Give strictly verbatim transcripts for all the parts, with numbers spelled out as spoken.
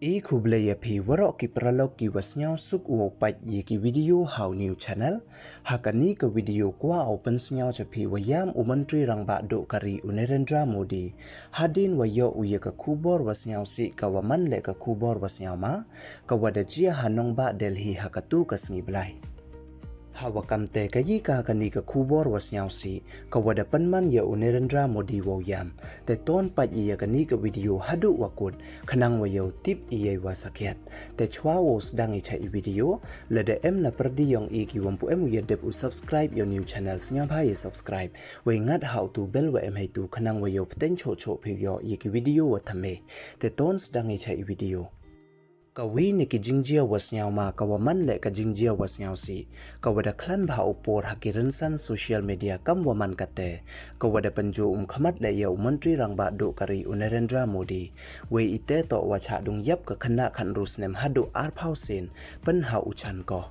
I khublei ïa phi waroh ki paralok ki wa sngewsuk u wow peit ïa ki video ha u new channel. Ha kani ka video kwah u pynsngew cha phi wa ïam u Myntri Rangbah duh ka ri u Narendra Modi. Hadien wa ïoh u ïa ka khubor wa sngewsih ka wa man leh ka khubor wa sngewma, ka wa da jia ha nongbah Delhi ha katu ka sngi blai. Ha wa kam te ka yi ka kani ka khubor wa sngewsih, ka wa da pynman ïa u Narendra Modi wow ïam. Te ton peit ïa kani ka video haduh wa kut, khnang wa yow tip ïa wa sakhiat. Te chwa wow sdang i cha i video, lada em na pyrdi yong i ki wam pu em u ïa dep u subscribe ïa u new channel, sngewbha ïa subscribe. Wei ngat ha u tu bell wa em hei tu khnang wa yow pteng choh choh phi ïoh ïa ki video wa thymme. Te ton sdang i cha i video. Ka wi na ki jingjia wa sngewma ka wa man leh ka jingjia wa sngewsih, ka wa da khlan bha u por ha ki rynsan social media kam wa man kate, ka wa da pynju um khmat leh ïa u Myntri Rangbah duh ka ri u Narendra Modi. Wei ite toh wa chah dung ïap ka khynnah khatnru snem haduh arphaw sien, pyn ha u chan ko.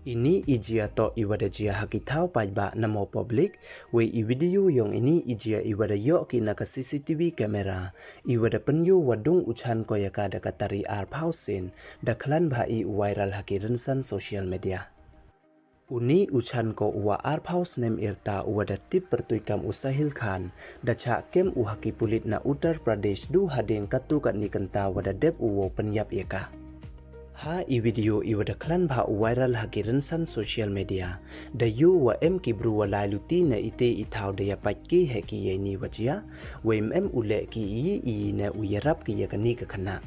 Ini i jia toh i wa da jia ha ki thaw paidbah namo public, wei i video yong ini i jia i wa da ïoh ki na ka C C T V camera, i wa da pynïoh wa dung u chan ko ïa ka da ka tari arphaw sien, da khlan bha i u viral ha ki rynsan social media. Uni u chan ko u wa arphaw snem ïrta u wa da tip pyrtuit kam u Sahil Khan, da chah kem u ha ki pulit na Uttar Pradesh du hadien katu katni kynta wa da dep u wow pynïap ïa ka. Ha i video i wa da khlan bha u viral ha ki rynsan social media, da ïoh wa em ki bru wa lai luti na ite i thaw da ïa pait ki heh ki ïa ini wa jia, wei em em u leh ki i i ne u ïarap ki ïa kani ka khynnah.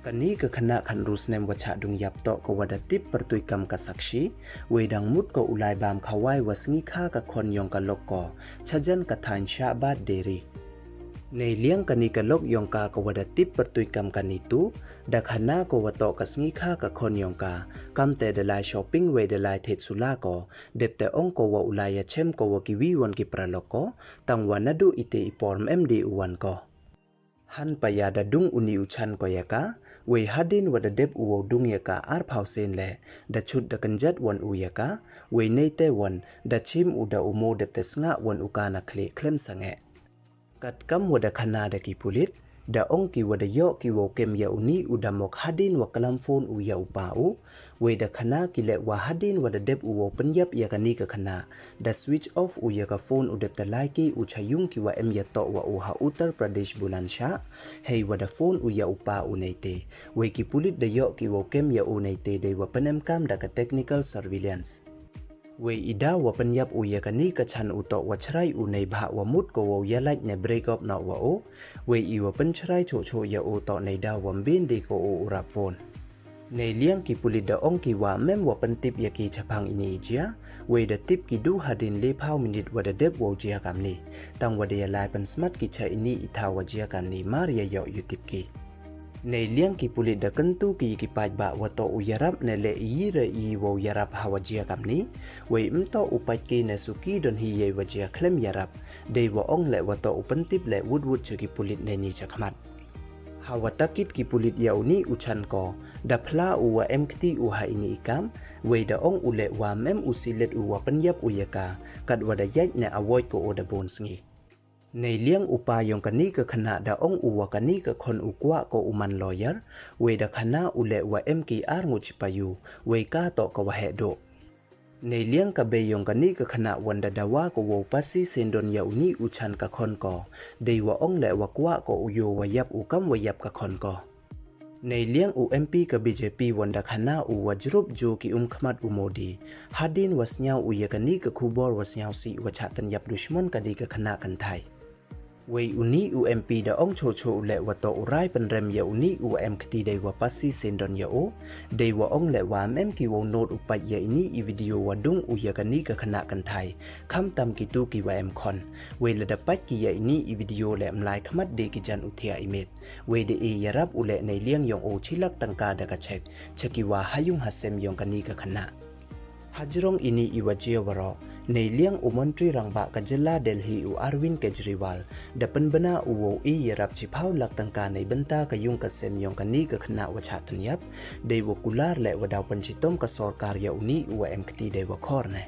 Kani ka khynnah khatnru snem wa chah dung ïap toh ka wa da tip pyrtuit kam ka Sakshi, wei dang mut ko u lai bam khawai wa sngi kha ka khon yong ka lok ko, chajan ka thaiñ Shahbad Dairy. Nei liang kani ka lok yong ka ka wa da tip pyrtuit kam ka Nitu, da khana ko wa toh ka sngi kha ka khon yong ka, kam te da lai shopping wei da lai thied sula ko, dep te ong ko wa u lai ïa chem ko wa ki wi wan ki paralok ko, tang wa naduh ite i por em em de u wan ko. Han pa ïa da dung uni u chan ko ïa ka, wei hadien wa da dep u wow dung ïa ka arphaw sien leh, da chut da kynjat wan u ïa ka, wei nei te wan, da chim u da u mo dep te sngah wan u ka na khlieh khlem sangeh. Katkam wa da khana da ki pulit, da ong ki wa da ïoh ki wow kem ïa uni u da mok hadien wa klam phone u ïa u pa u, wei da khana ki leh wa hadien wa da dep u wow pynïap ïa kani ka khynnah, da switch off u ïa ka phone u dep te lai ki u cha yung ki wa em ïa toh wa u ha Uttar Pradesh Bulandshahr, hei wa da phone u ïa u pa u nei te, wei ki pulit da ïoh ki wow kem ïa u nei te dei wa pynemkam da ka technical surveillance. Wei i da wa pynïap u ïa kani ka chan u toh wa chrai u nei bha wa mut ko wow ïa lait ne break up na wa u. Wei i wa pynchrai choh choh ïa u toh nei da wa mbin de ko u u rap phone. Nei liang ki pulit da ong ki wa em em wa pyntip ïa ki chaphang ini i jia, wei da tip ki du hadien le phaw minit wa da dep wow jia kamni. Tang wa da ïa lai pynsmat ki cha ini i thaw wa jia kamni mar ïa ïoh ïa tip ki. Nei liang ki pulit da kyntu ki ïa ki paidbah wa toh u ïarap ne leh i ra i wow ïarap ha wa jia kamni. Wei em toh u pait ki ne suki don hi ïa wa jia khlem ïarap. Dei wa ong leh wa toh u pyntip leh wut wut cha ki pulit ne ni cha khmat. Ha wa takit ki pulit ïa uni u chan ko, da phla u wa em kti u ha ini i kam, wei da ong u leh wa em em u silet u wa pynïap u ïa ka, kat wa da ïaid ne avoid ko u da bun sngi. Nei liang u pa yong kani ka khynnah da ong u wa kani ka khon u kwah ko u man lawyer, wei da khana u leh wa em ki ar ngut chipayu, wei ka toh ka wa heh duh. Nei liang ka bei yong kani ka khynnah wan da dawa ko wow pasi syndon ïa uni u chan ka khon ko, dei wa ong leh wa kwah ko u ïoh wa ïap u kam wa ïap ka khon ko. Nei liang u M P ka B J P wan da khana u wa jrup ju ki um khmat u Modi, hadien wa sngewsih u ïa kani ka khubor wa sngewsih wa chah tynïap dushmon kani ka khynnah kynthai. Wei uni u M P da ong choh choh u leh wa toh u rai pynrem ïa uni u wa em kti dei wa pasi syndon ïa u, dei wa ong leh wa em em ki wow nud u pait ïa ini i video wa dung u ïa kani ka khynnah kynthai, kham tam ki tu ki wa em khon. Wei lada pait ki ïa ini i video leh mlai khmat de ki jan u thiah i miet. Wei da i ïarap u leh nei liang yong u chi lak tangka da ka cheque, cha ki wa ha yung ha sem yong kani ka khynnah. Hajrong ini i wa jia waroh, nei liang u Myntri Rangbah ka jylla Delhi u Arvind Kejriwal, da pynbna u wow i ïarap chiphaw lak tangka nei bynta ka yung ka sem yong kani ka khynnah wa chah tynïap, dei wa kular leh wa daw pynchitom ka sorkar ïa uni u wa em kti dei wa khor ne.